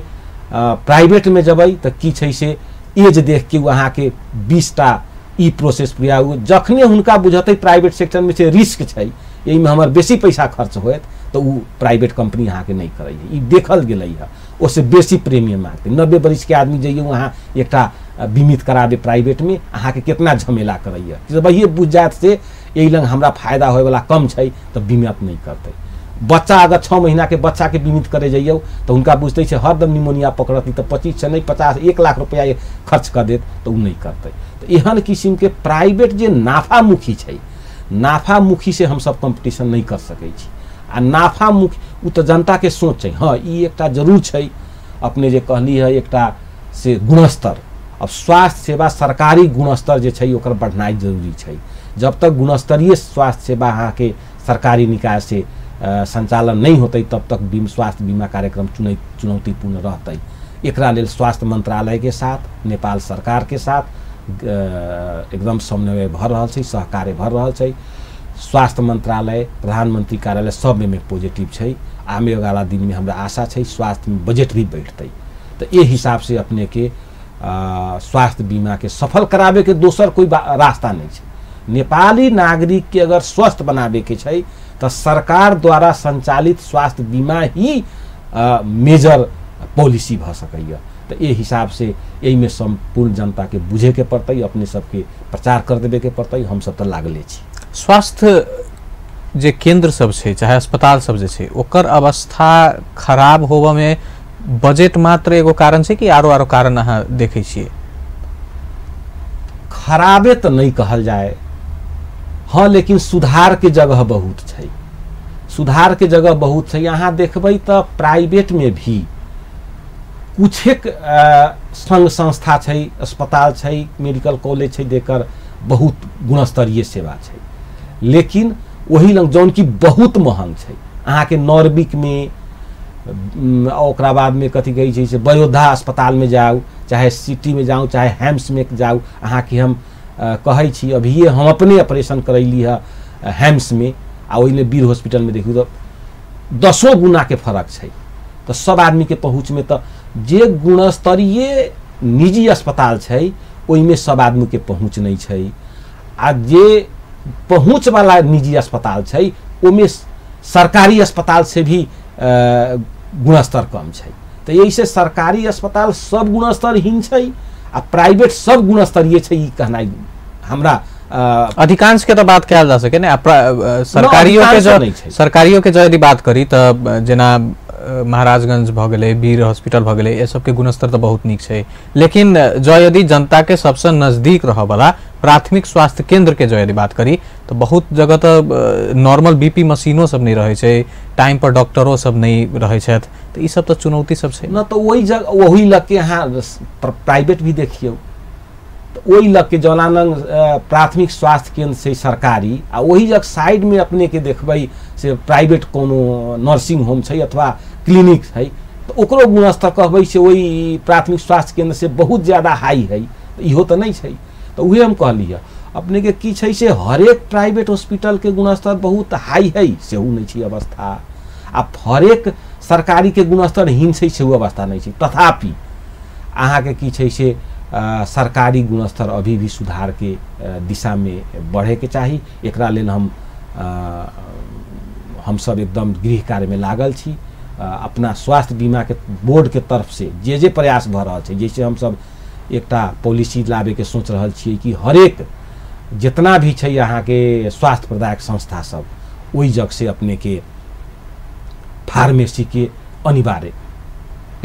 प्राइवेट में जबै तऽ की छै से एज देख के अहाँ के 20टा ई प्रोसेस पूरा, जखने हुनका बुझतै प्राइवेट सेक्टर में से रिस्क छै, एहिमे हमर बेसी पैसा खर्च होयत, तऽ ओ प्राइवेट कंपनी अहाँके नहि करै है, ई देखल गेलै है, ओहिसँ बेसी प्रीमियम मांगतै। 90 बरिस के आदमी जइयौ अहाँ एकटा बीमित कराबे प्राइवेट में, अहाँके केतना झमेला करैया, जब बुझ जायत से एहि लग हमरा फायदा होयवला कम छै तऽ बीमित नहि करतै। बच्चा अगर 6 महीना के बच्चा के बीमित करे जइयौ तऽ हुनका बुझतै छै हरदम निमोनिया पकड़त, तऽ 25 नहीं 50 1 लाख रुपया खर्च कर देत तऽ ओ नहि करतै। तऽ एहन किस्म के प्राइवेट जे नाफामुखी छै, नाफामुखी से हमसब कॉम्पिटिशन नहीं कर सकै छी। आ नाफामुखी ओ तऽ जनता के सोच छै, हाँ ई एकटा जरूर छै अपने जे कहली है एकटा से गुणस्तर, अब स्वास्थ्य सेवा सरकारी गुणस्तर जे छै ओकर बढ़नाइ जरूरी छै। जब तक गुणस्तरीय स्वास्थ्य सेवा अहाँके सरकारी निकाय से संचालन नहीं होतै तब तक स्वास्थ्य बीमा कार्यक्रम चुनौतीपूर्ण रहतै। एकरा लेल स्वास्थ्य मंत्रालय के साथ, नेपाल सरकार के साथ एकदम समन्वय भऽ रहल छै, सहकार्य भऽ रहल छै। स्वास्थ्य मंत्रालय, प्रधानमंत्री कार्यालय सब में पॉजिटिव छै। आमे वाला दिन में हमरा आशा छै स्वास्थ्य में बजट भी बढ़तै। तऽ एहि हिसाब से अपने के स्वास्थ्य बीमा के सफल कराबे के दोसर कोई रास्ता नहीं छै। नेपाली नागरिक के अगर स्वस्थ बनाबे के छै तऽ सरकार द्वारा संचालित स्वास्थ्य बीमा ही मेजर पॉलिसी भऽ सकैया। तऽ एहि हिसाब से एहिमे सम्पूर्ण जनता के बुझे के पड़तै, अपने सबके प्रचार कर देबे के पड़तै, हमसब तऽ लागले छी। स्वास्थ्य जे केंद्र सब छै चाहे अस्पताल सब जे छै ओकर अवस्था खराब होबऽ में बजट मात्र एगो कारण छै कि आरो आरो कारण अहाँ देखै छियै? खराबे तऽ नहीं कहल जाए, हाँ, लेकिन सुधार के जगह बहुत छै, सुधार के जगह बहुत छै। अहाँ देखबै तऽ प्राइवेट में भी कुछ एक संघ संस्था छै, अस्पताल छै, मेडिकल कॉलेज छै, जेकर बहुत गुणस्तरीय सेवा छै, लेकिन ओही लग जौन की बहुत महंग छै। अहाँके नॉर्बिक में ओकरा बाद में कथी कहै छै से बयोधा अस्पताल में जाउ, चाहे सिटी में जाउ, चाहे हैम्स में जाउ, अहाँके हम कहै छी अभिये हम अपने ऑपरेशन करैली है हैम्स में आ ओहिमे वीर हॉस्पिटल में देखियौ तऽ 10 गुना के फर्क छै। तऽ सब आदमी के पहुँच में तऽ जे गुणस्तरीय निजी अस्पताल छै ओहिमे सब आदमी के पहुँच नहीं छै, आ जे पहुँच वाला निजी अस्पताल छै ओहिमे सरकारी अस्पताल से भी गुणस्तर कम छै। तऽ एहिसे सरकारी अस्पताल सब गुणस्तरहीन छै आ प्राइवेट सब गुणस्तरीय छै, ई कहनाइ हमरा अधिकांश के तो बात कयल जा सके ने। सरकारियों के जो यदि बात करी तऽ जेना महाराजगंज भऽ गेलै, वीर हॉस्पिटल भऽ गेलै, ये सबके गुणस्तर तऽ बहुत नीक छै, लेकिन जो यदि जनता के सबसे नजदीक रहऽ वाला प्राथमिक स्वास्थ्य केंद्र के जो यदि बात करी तो बहुत जगह तऽ नॉर्मल बीपी मशीनो सब नहीं रहै छै, टाइम पर डॉक्टरो सब नहीं रहै छथि, तऽ ई सब तऽ चुनौती सब छै न। तऽ वही जगह वही लग के अहाँ प्राइवेट भी देखियौ तऽ ओहि लग के जौनानंग प्राथमिक स्वास्थ्य केंद्र छै सरकारी, आ ओही जग साइड में अपने के देखबै से प्राइवेट कोनो नर्सिंग होम छै अथवा क्लिनिक छै, तऽ ओकरो गुणस्तर कहबै से ओहि प्राथमिक स्वास्थ्य केंद्र से बहुत ज़्यादा हाई है, इहो तऽ नहीं छै। तऽ उहे हम कहली है अपने के की छै से हरेक प्राइवेट हॉस्पिटल के गुणस्तर बहुत हाई है सेहो नहीं छै अवस्था, आ हरेक सरकारी के गुणस्तर हीन छै सेहो अवस्था नहीं छै। तथापि अहाँके की छै से सरकारी गुणस्तर अभी भी सुधार के दिशा में बढ़े के चाही। एकरा लेल हम सब एकदम गृह कार्य में लागल छी। अपना स्वास्थ्य बीमा के बोर्ड के तरफ से जे जे प्रयास भऽ रहल छै, जैसे हम सब एकटा पॉलिसी लाबे के सोच रहल छियै कि हरेक जितना भी छै अहाँके स्वास्थ्य प्रदायक संस्था सब ओहि जग से अपने के फार्मेसी के अनिवार्य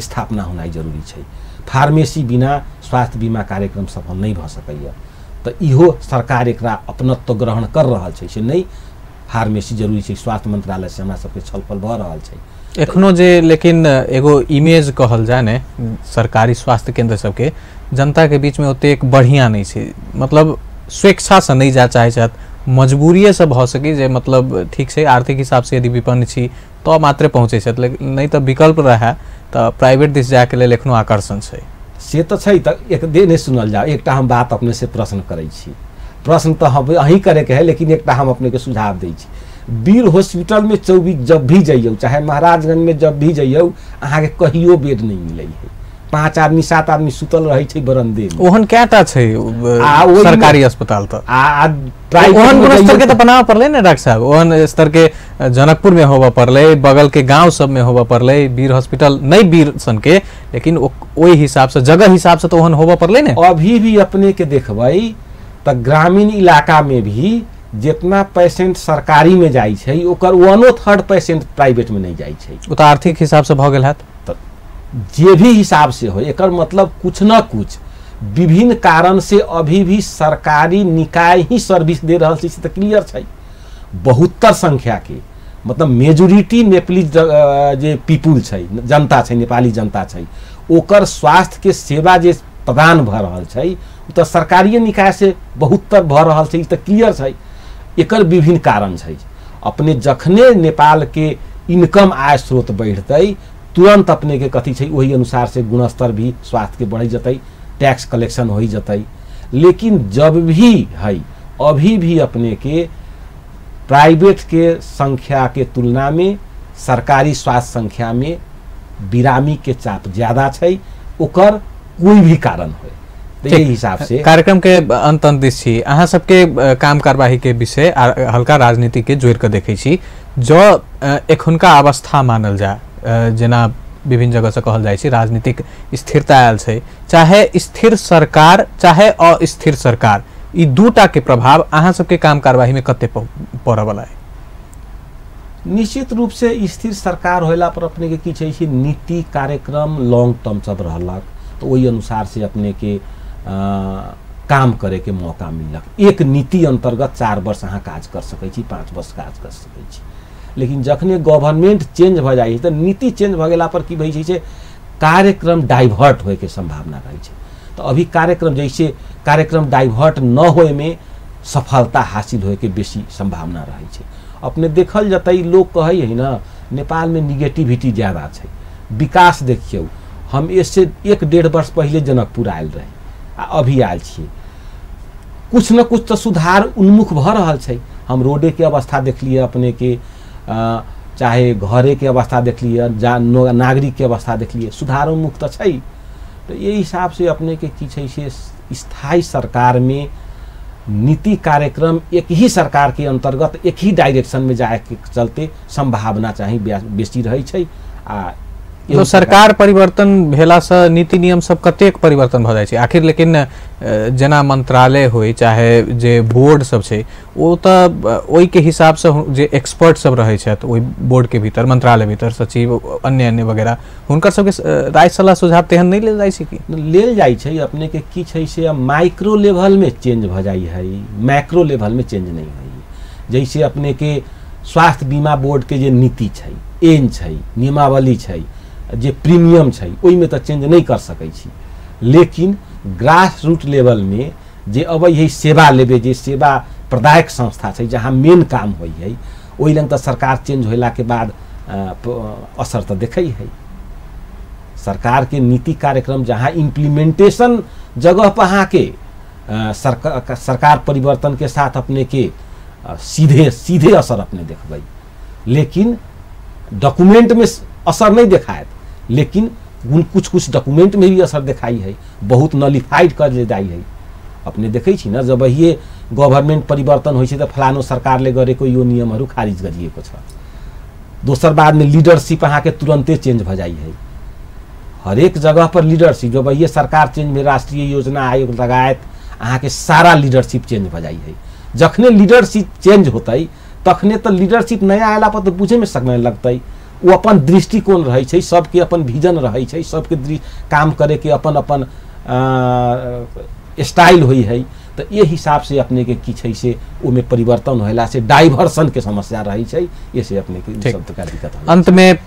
स्थापना होनाइ जरूरी छै। फार्मेसी बिना स्वास्थ्य बीमा कार्यक्रम सफल नहीं भऽ सकैए, तऽ इहो सरकार एकरा अपनत्व ग्रहण कर रहल छै से नहि, फार्मेसी जरूरी छै। स्वास्थ्य मंत्रालय से हमरा सबके छलफल भऽ रहल छै एखनो जे, लेकिन एगो इमेज कहल जाय ने सरकारी स्वास्थ्य केंद्र सबके जनता के बीच में ओतेक बढ़िया नहीं छै, मतलब स्वेच्छा से नहीं जा चाहे छथि, मजबूरिए से भऽ सकी जे मतलब ठीक छै आर्थिक हिसाब से यदि विपन्न छी तो मात्रे पहुँचै छथि, लेकिन नहीं तऽ विकल्प रहै तऽ प्राइवेट दिस जायके लेल एखनो आकर्षण छै। से तऽ छै। तऽ एक दे नहीं सुनल जाओ, एकटा हम बात अपने से प्रश्न करै छी, प्रश्न तऽ हम अहीं करैके है, लेकिन एकटा हम अपने के सुझाव दै छी। वीर हॉस्पिटल में 24 जब भी जइयौ, चाहे महाराजगंज में जब भी जइयौ, अहाँके कहियो बेड नहीं मिलै है। 5 आदमी 7 आदमी सुतल रहै छै बरंदे में। ओहन कएटा छै सरकारी अस्पताल तऽ? आ ओहन गुणस्तर के तऽ बनाबऽ पड़लै ने डॉक्टर साहब, ओहन स्तर के जनकपुर में होबऽ पड़लै, बगल के गांव सब में होबऽ पड़लै, वीर हॉस्पिटल नहीं वीर सन के, लेकिन ओहि हिसाब से जगह हिसाब से तऽ ओहन होबऽ पड़लै ने। अभी भी अपने के देखबै तऽ ग्रामीण इलाका में भी जितना पेशेंट सरकारी में जाइ छै ओकर 1/3 पेशेंट प्राइवेट में नहीं जाइ छै। ओ तऽ आर्थिक हिसाब से भऽ गेल हैत। तऽ जे भी हिसाब से हो, एकर मतलब कुछ न कुछ विभिन्न कारण से अभी भी सरकारी निकाय ही सर्विस दे रहल छै, से तऽ क्लियर छै। बहुतर संख्या के मतलब मेजोरिटी नेपाली जे पीपुल छै, जनता छै, नेपाली जनता छै, ओकर स्वास्थ्य के सेवा जे प्रदान भऽ रहल छै ओ तऽ सरकारिए निकाय से बहुतर भऽ रहल छै, ई तऽ क्लियर छै। एकर विभिन्न कारण छै। अपने जखने नेपाल के इनकम आय स्रोत बढ़तै तुरंत अपने के कथी छै ओही अनुसार से गुणस्तर भी स्वास्थ्य के बढ़ जतै, टैक्स कलेक्शन हो जतै। लेकिन जब भी है अभी भी अपने के प्राइवेट के संख्या के तुलना में सरकारी स्वास्थ्य संख्या में बिरामी के चाप ज्यादा छै, ओकर कोई भी कारण हो। यही हिसाब से कार्यक्रम के अंत अंत दिस छी, अहाँ सबके काम कार्यवाही के विषय हल्का राजनीति के जोड़ के देखै छी। जो एखुनका अवस्था मानल जाय, जेना विभिन्न जगह से कहल जाइ छै राजनीतिक स्थिरता आयल छै, चाहे स्थिर सरकार चाहे अस्थिर सरकार, ई दूटा के प्रभाव अहाँ सबके काम कार्यवाही में कते पड़ऽ वाला है? निश्चित रूप से स्थिर सरकार होला पर अपने के की छै नीति कार्यक्रम लॉन्ग टर्म सब रहलक तो वही अनुसार से अपने के काम करे के मौका मिललक। एक नीति अंतर्गत 4 वर्ष अहाँ काज कर सकै छी, 5 वर्ष काज कर सकै छी। लेकिन जखने गवर्नमेंट चेंज भऽ जाइ छै तऽ नीति चेंज भऽ गेला पर की होइ छै कार्यक्रम डाइभर्ट होइके सम्भावना रहै छै। तऽ अभी कार्यक्रम जैसे कार्यक्रम डाइभर्ट न होइमे सफलता हासिल होइके बेसी सम्भावना रहै छै। अपने देखल जतै लोग कहै है न नेपालमे निगेटिविटी ज्यादा छै, विकास देखियौ हम एसे 1-1.5 वर्ष पहिले जनकपुर आयल रही आ अभी आयल छियै, कुछ न कुछ तऽ सुधार उन्मुख भऽ रहल छै। हम रोडेके अवस्था देखलियै अपनेके, चाहे घरेके अवस्था देखलियै, नागरिकके अवस्था देखलियै, सुधार उन्मुख तऽ छै। तऽ एहि हिसाबसँ अपनेके की छै से स्थायी सरकारमे नीति कार्यक्रम एक ही सरकार के अंतर्गत एक ही डायरेक्शन में जाए के चलते संभावना चाही बेसी रहै छै। आ तो सरकार परिवर्तन भेला से नीति नियम सब कतेक परिवर्तन भ जाइ छै आखिर? लेकिन जेना मंत्रालय होय चाहे जे बोर्ड सब छै ओ तऽ ओहि के हिसाब से जे एक्सपर्ट सब रहै छथि ओहि बोर्ड के भीतर, मंत्रालय भीतर सचिव अन्य अन्य वगैरह, हुनकर सबके राय सलाह सुझाव तेहन नहि लेल जाइ छै कि? लेल जाइ छै। अपने के की छै से माइक्रो लेवल में चेंज भ जाइ है, मैक्रो लेवल में चेंज नहीं है। जैसे अपने के स्वास्थ्य बीमा बोर्ड के जे नीति छै, एन छै, नियमावली छै, जे प्रीमियम छै, ओहिमे तऽ चेंज नहि कर सकै छी, लेकिन ग्रास रूट लेवलमे जे अबै है सेवा लेबे, जे सेवा प्रदायक संस्था छै जहाँ मेन काम होइ है, ओहि लग तऽ सरकार चेंज होलाके बाद असर तऽ देखै है। सरकार के नीति कार्यक्रम जहाँ इम्प्लीमेंटेशन जगह पर अहाँके सरकार परिवर्तन के साथ अपने के सीधे सीधे असर अपने देखबै, लेकिन डॉक्यूमेंट में असर नहीं देखायत, लेकिन उन कुछ कुछ डॉक्यूमेंट में भी असर देखाई है, बहुत नलिफाइड कर ले जाइ है। अपने देखै छी न जब ये गवर्नमेंट परिवर्तन होइ छै तऽ फलानो सरकारले गरेको यो नियमहरू खारिज गरिएको छ, दोसर बादमे लीडरशिप अहाँके तुरन्ते चेंज भऽ जाइ है। हरेक जगह पर लीडरशिप जब ये सरकार चेंज में राष्ट्रीय योजना आयोग लगायत अहाँके सारा लीडरशिप चेंज भऽ जाइ है। जखने लीडरशिप चेंज होतै तखने तऽ लीडरशिप नया आयला पर तऽ बुझैमे समय लगतै, ओ अपन दृष्टिकोण रहै छै, सबके अपन विजन रहै छै, सबके काम करैके अपन अपन स्टाइल होइ है। तऽ ये हिसाब से अपने के की छै से ओमे परिवर्तन होला से डाइवर्सन के समस्या रहै छै, ये से अपने के सब का दिक्कत। अंत में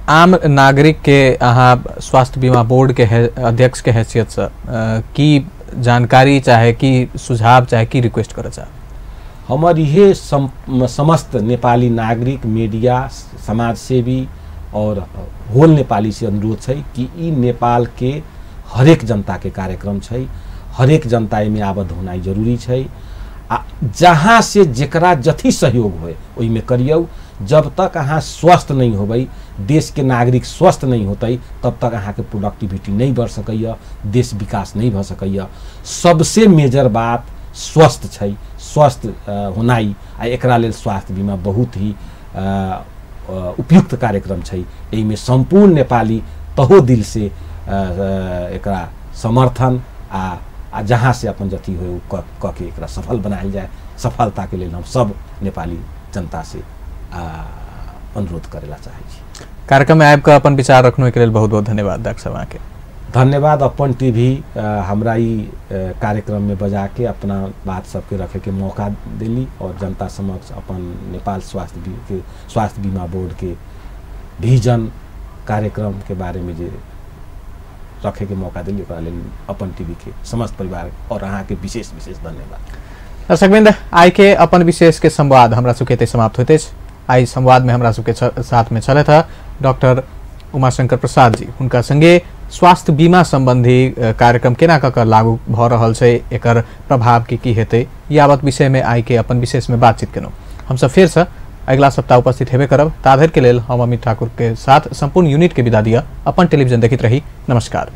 आम नागरिक के अहाँ स्वास्थ्य बीमा बोर्ड के अध्यक्ष के हैसियत से की जानकारी चाहे की सुझाव चाहे की रिक्वेस्ट करऽ चाहब? हमर इहे समस्त नेपाली नागरिक, मीडिया, समाजसेवी और होल नेपाली से अनुरोध छै कि ई नेपाल के हरेक जनता के कार्यक्रम छै, हरेक जनता एहिमे आबद्ध होनाइ जरूरी छै। आ जहाँ से जेकरा जथी सहयोग होय ओहिमे करियौ। जब तक अहाँ स्वस्थ नहीं होबै, देश के नागरिक स्वस्थ नहीं होतै, तब तक अहाँके प्रोडक्टिविटी नहीं बढ़ सकैया, देश विकास नहीं भऽ सकैया। सबसे मेजर बात स्वस्थ छै, स्वस्थ होनाइ, आ एकरा लेल स्वास्थ्य बीमा बहुत ही उपयुक्त कार्यक्रम छै। एहिमे सम्पूर्ण नेपाली तहो दिल से एकरा समर्थन आ जहाँ से अपन जथी हो उ कऽ के एकरा सफल बनायल जाय। सफलता के लेल हम सब नेपाली जनता से अनुरोध करेला चाहै छी। कार्यक्रम में आबि कऽ अपन विचार रखने के लेल बहुत बहुत धन्यवाद डॉक्टर साहब अहाँके। धन्यवाद। अपन टीवी हमरा ई कार्यक्रम में बजा के अपना बात सबके रखे के मौका देली और जनता समक्ष अपन नेपाल स्वास्थ्य बीमा बोर्ड के विजन कार्यक्रम के बारे में जे रखे के मौका दिली, ओकरा लेल अपन टीवी के समस्त परिवार और अहाँ के विशेष विशेष धन्यवाद। दर्शकवृंद, आइ के अपन विशेष के संवाद हमरा सबके एतै समाप्त होइत अछि। आइ संवाद में हमरा सबके साथ में छलथि हँ डॉक्टर उमाशंकर प्रसाद जी। हुनका संगे स्वास्थ्य बीमा संबंधी कार्यक्रम केना कऽ कऽ लागू भऽ रहल छै, एकर प्रभाव की की हेतै, यावत विषय में आइ के अपन विशेष में बातचीत केलहुँ। हमसब फेरसँ अगिला सप्ताह उपस्थित हेबे करब। ताधरि के लेल हम अमित ठाकुर के साथ संपूर्ण यूनिट के विदा दिअ। अपन टेलीविजन देखैत रही। नमस्कार।